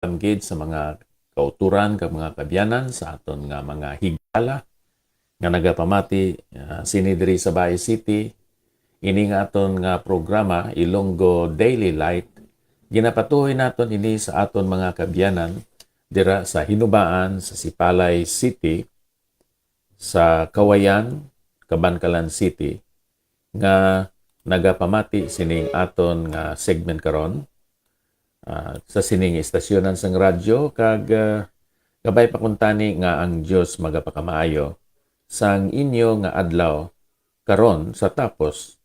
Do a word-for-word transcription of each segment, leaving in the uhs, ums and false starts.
Welcome gid sa mga kauturan kag mga kaabyanan sa aton nga mga higala nga nagapamati, ah, sini diri sa Baay City. Ini nga aton nga programa, Ilonggo Daily Light, ginapatuhoy naton ini sa aton mga kaabyanan dira sa Hinubaan, sa Sipalay City, sa Kawayan, Kabankalan City, nga nagapamati sining aton nga segment karon, ah, sa sining istasyonan sang radyo, kag, ah, kabay pa kuntani nga ang Dios magapakamaayo sang inyo nga adlaw karon sa tapos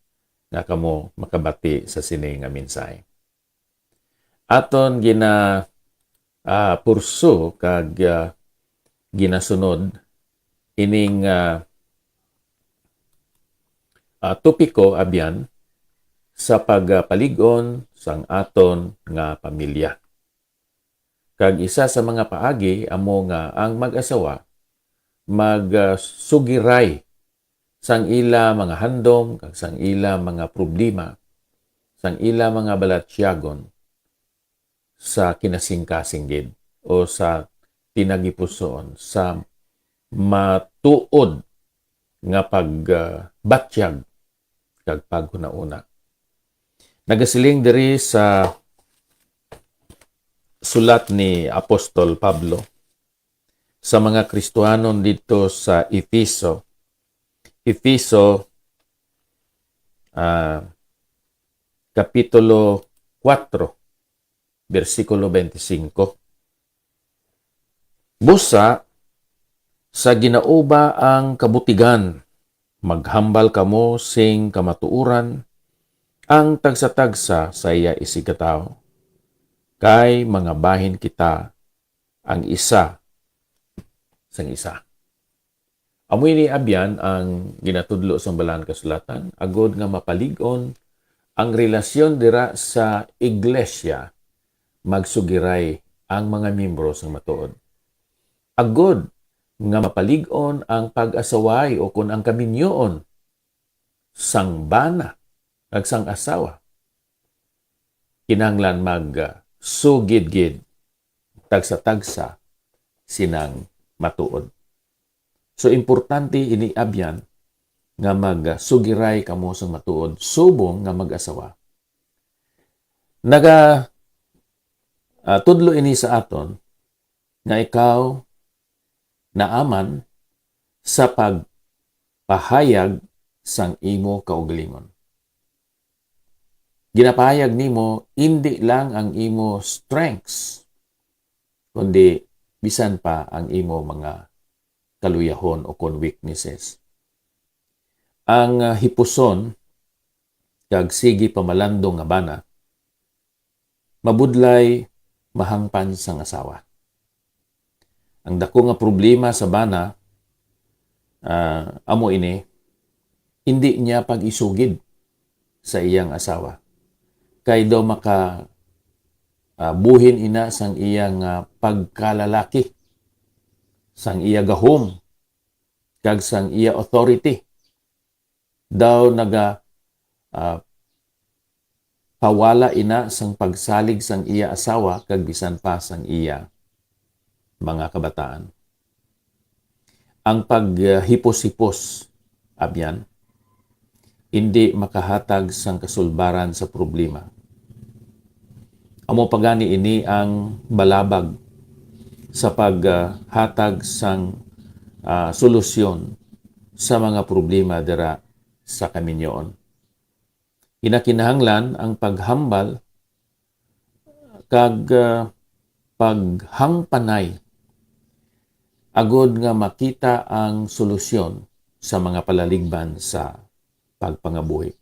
nga kamo makabati sa sini nga mensahe. Aton gina, ah, purso kag, ah, ginasunod ining, ah, ah, topiko, abyan, sa pagapalig-on sang aton nga pamilya. Kag isa sa mga paagi amo nga ang mag-asawa mag, ah, sugiray sang ila mga handom kag sang ila mga problema, sang ila mga balatyagon sa kinasingkasing gid o sa tinagipusoon, sa matuod nga pag, ah, batyag kag paghunauna. Nagasiling diri sa sulat ni Apostol Pablo sa mga Kristiyanon didto sa Efeso. Efeso, ah, Kapitulo kuwatro, bersikulo twenty-five. Busa, sa ginauba ang kabutigan, maghambal kamo sing kamatuoran ang tagsa-tagsa sa iya isigkatawo, kay mga bahin kita ang isa sang isa. Amo ini, abyan, ang ginatudlo sang Balaan Kasulatan, agod nga mapalig-on ang relasyon dira sa iglesia, magsugiray ang mga miyembro sang matuod. Agod nga mapalig-on ang pag-asaway o kon ang kaminyoon sang bana kag sang asawa, kinahanglan mag, ah, sugid gid tagsa-tagsa sinang matuod. So, importante ini, abyan, nga magsugiray kamo sang matuod subong nga mag-asawa. Naga, ah, tudlo ini sa aton nga ikaw naaman sa pagpahayag sang imo kaugalingon. Ginapahayag nimo indi lang ang imo strengths, kundi bisan pa ang imo mga kaluyahon o kon weaknesses. Ang, ah, hipuson kag sige pamalandong nga bana mabudlay mahangpan sang asawa. Ang dako nga problema sa bana, ah, amo ini, hindi niya pag-isugid sa iyang asawa. Kay daw maka, ah, buhin ina sang iya nga pagkalalaki, sang iya gahom, kag sang iya authority. Daw naga, ah, pawala ina sang pagsalig sang iya asawa kag bisan pa sang iya mga kabataan. Ang paghipos-hipos, abyan, indi makahatag sang kasulbaran sa problema. Amo pa gani ini ang balabag sa paghatag sang, ah, solusyon sa mga problema dira sa kaminyoon. Ginakinahanglan ang paghambal kag, ah, paghangpanay agod nga makita ang solusyon sa mga palaligban sa pagpangabuhi.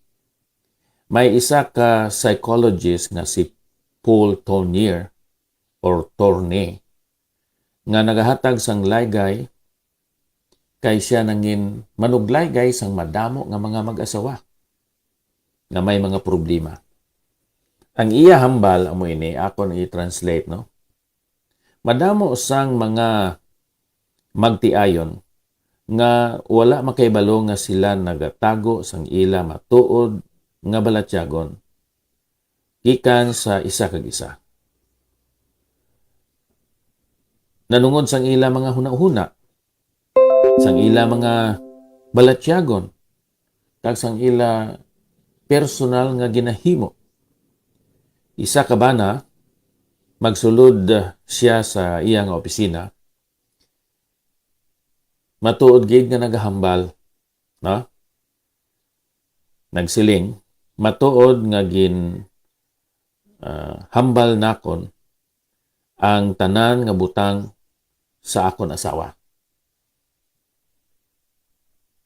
May isa ka psychologist nga si Paul Tournier or Tournier nga nagahatag sang laygay kay siya nangin manuglaygay sang madamo nga mga mag-asawa nga may mga problema. Ang iya hambal amo ini, akon i-translate, no? Madamo sang mga magtiayon nga wala makahibalo nga sila nagatago sang ila matuod nga balatyagon gikan sa isa kag isa. nanungod sang ila mga hunahuna, sang ila mga balatyagon, kag sang ila personal nga ginahimo. Isa ka bana, magsulod siya sa iya nga opisina. Matuod gid nga nagahambal, no? Nagsiling, "Matuod nga gin, ah, hambal nakon ang tanan nga butang sa akon asawa."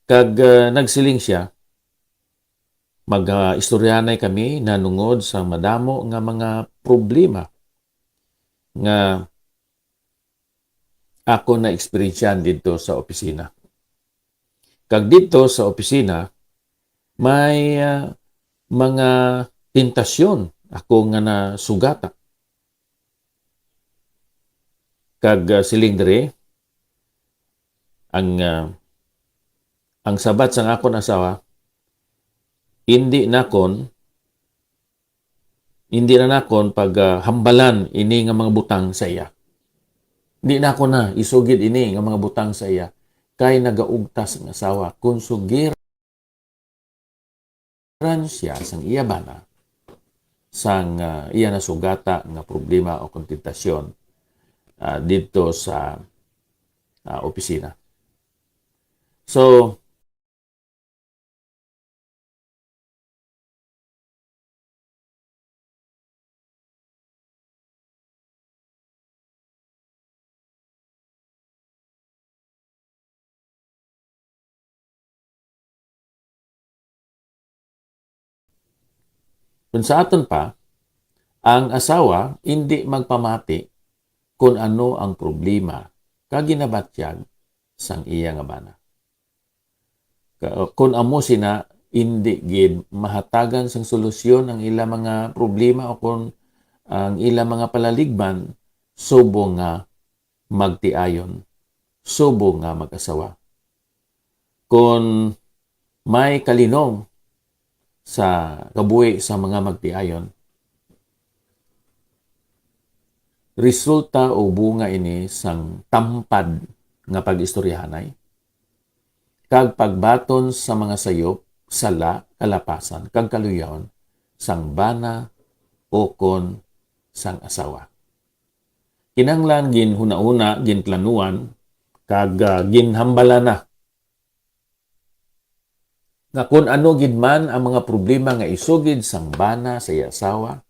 Kag, ah, nagsiling siya, "Mag, ah, istoryanay kami nanungod sa madamo nga mga problema nga ako na-eksperyensyahan didto sa opisina." Kag didto sa opisina, may, ah, mga tentasyon ako nga nasugata. Kag, ah, siling diri, ang, ah, ang sabat sang akon asawa, hindi nakon, hindi na nakon pag, ah, hambalan ini nga mga butang sa iya. Hindi na ako na isugid ini nga mga butang sa iya, kay nagaugtas ang asawa. Kung sugiran siya sang iya bana, sang, ah, iya nasugata nga problema o kon tentasyon, ah, didto sa, ah, opisina. So, Kung sa aton pa, ang asawa indi magpamati kon ano ang problema kag ginabatyag sang iya nga bana. Ka-, kon amo sina, indi gid mahatagan sang solusyon ang ila mga problema o kon ang ila mga palaligban subong nga magtiayon, subong nga mag-asawa. Kon may kalinom sa kabuhi sa mga magtiayon, resulta o bunga ini sang tampad nga pag-istoryahanay kag pagbaton sa mga sayop, sala, kalapasan, kag kaluyaon sang bana ukon sang asawa. Kinahanglan ginhunahuna, ginplanuan, kag, ah, ginhambalan na nga kon ano gid man ang mga problema nga isugid sang bana sa iya asawa,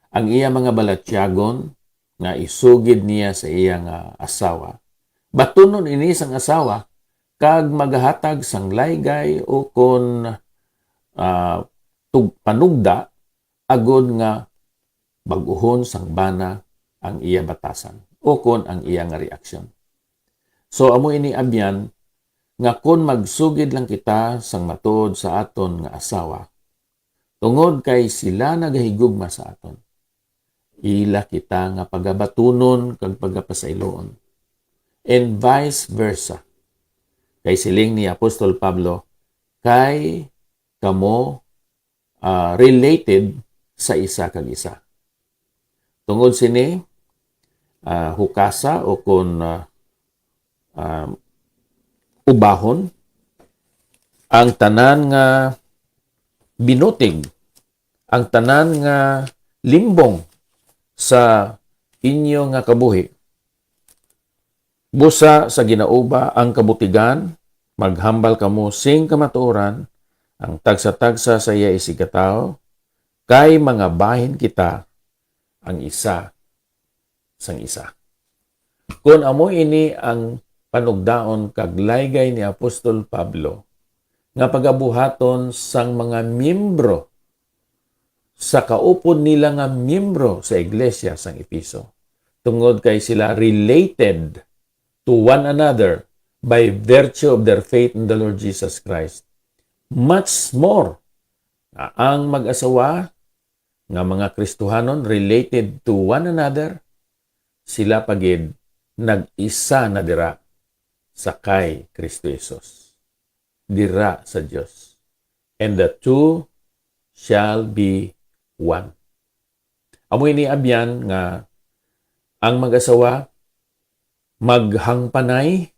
ang iya mga balatyagon nga isugid niya sa iya nga asawa, batunon ini sang asawa kag magahatag sang laygay o kon, ah, tug-, panugda agod nga bag-uhon sang bana ang iya batasan o kon ang iya nga reaksyon. So, amo ini abyan nga kon magsugid lang kita sang matuod sa aton nga asawa, tungod kay sila nagahigugma sa aton, ila kita nga pagabatunon kag pagapasayloon. And vice versa. Kay siling ni Apostol Pablo, "Kay kamo, ah, related sa isa kag isa." Tungod sini, ah, hukasa o kon, ah, ah, ubahon ang tanan nga binutig, ang tanan nga limbong sa inyo nga kabuhi. Busa sa ginauba ang kabutigan, maghambal kamo sing kamatuoran, ang tagsa-tagsa sa iya isigkatawo, kay mga bahin kita ang isa sang isa. Kon amo ini ang panugdaon kag laygay ni Apostol Pablo, nga pagabuhaton sang mga miyembro sa kaupod nila nga miyembro sa iglesia sang Efeso, tungod kay sila related to one another by virtue of their faith in the Lord Jesus Christ. Much more nga ang mag-asawa nga mga Kristohanon related to one another, sila pa gid nag-isa na dira sa kay Kristo Jesus, dira sa Dios. And the two shall be one. Amo ini abyan nga ang mag-asawa maghangpanay,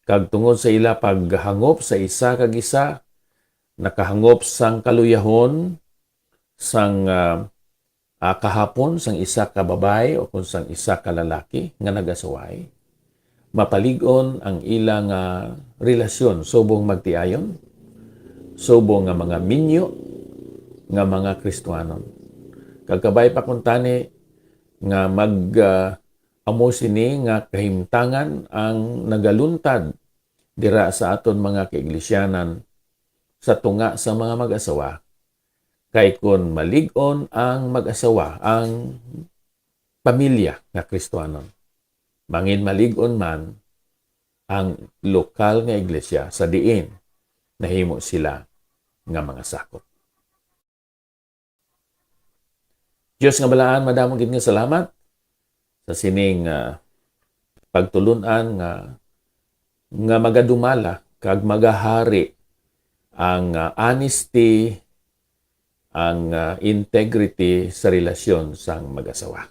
kag tungod sa ila paghangop sa isa kag isa, nakahangop sang kaluyahon, sang, ah, ah, kahapon sang isa ka babayi o kon sang isa ka lalaki nga nag-asaway, mapalig-on ang ila nga relasyon subong magtiayon, subong nga mga minyo nga mga Kristiyanon. Kag kabay pa kuntani nga mag, ah, amo sini nga kahimtangan ang nagaluntad dira sa aton mga kaiglesyaan sa tunga sa mga mag-asawa. Kay kon malig-on ang mag-asawa, ang pamilya nga Kristiyanon, mangin malig-on man ang lokal nga iglesia sa diin nahimo sila nga mga sakop. Dios nga balaan, madamo gid nga salamat sa sining, ah, pagtulun-an nga, nga magadumala kag magahari ang, ah, honesty, ang, ah, integrity sa relasyon sang mag-asawa.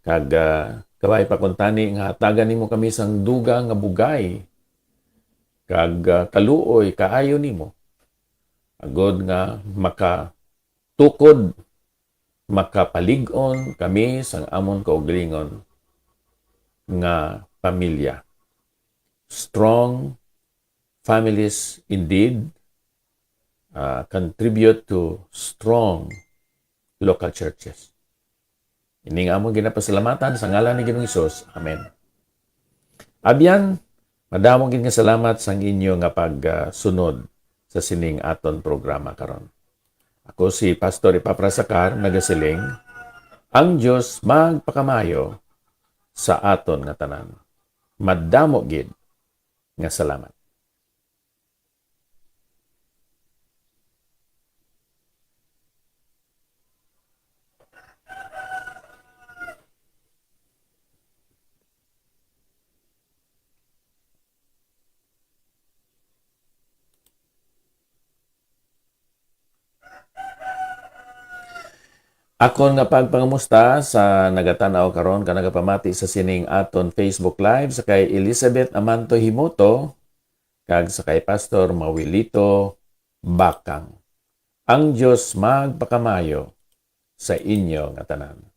Kag, ah, kabay pa kuntani nga hatagan nimo kami sang dugang nga bugay kag, ah, kaluoy kaayo nimo, agod nga makatukod, makapalig-on kami sang amon kaugalingon nga pamilya. Strong families indeed, ah, contribute to strong local churches. Ini nga amon ginapasalamatan sa ngalan ni Ginoong Hesus. Amen. Abyan, madamo gid nga salamat sang inyo nga pagsunod sa sining aton programa karon. Ako si Pastor Epafras Sacar, nagasiling, ang Dios magpakamayo sa aton nga tanan. Madamo gid nga salamat. Akon nga pagpangamusta sa nagatan-aw karon ka nagapamati sa sining aton Facebook Live, sa kay Elizabeth Amanto Himoto, kag sa kay Pastor Mawilito Bakang. Ang Dios magpakamayo sa inyo nga tanan.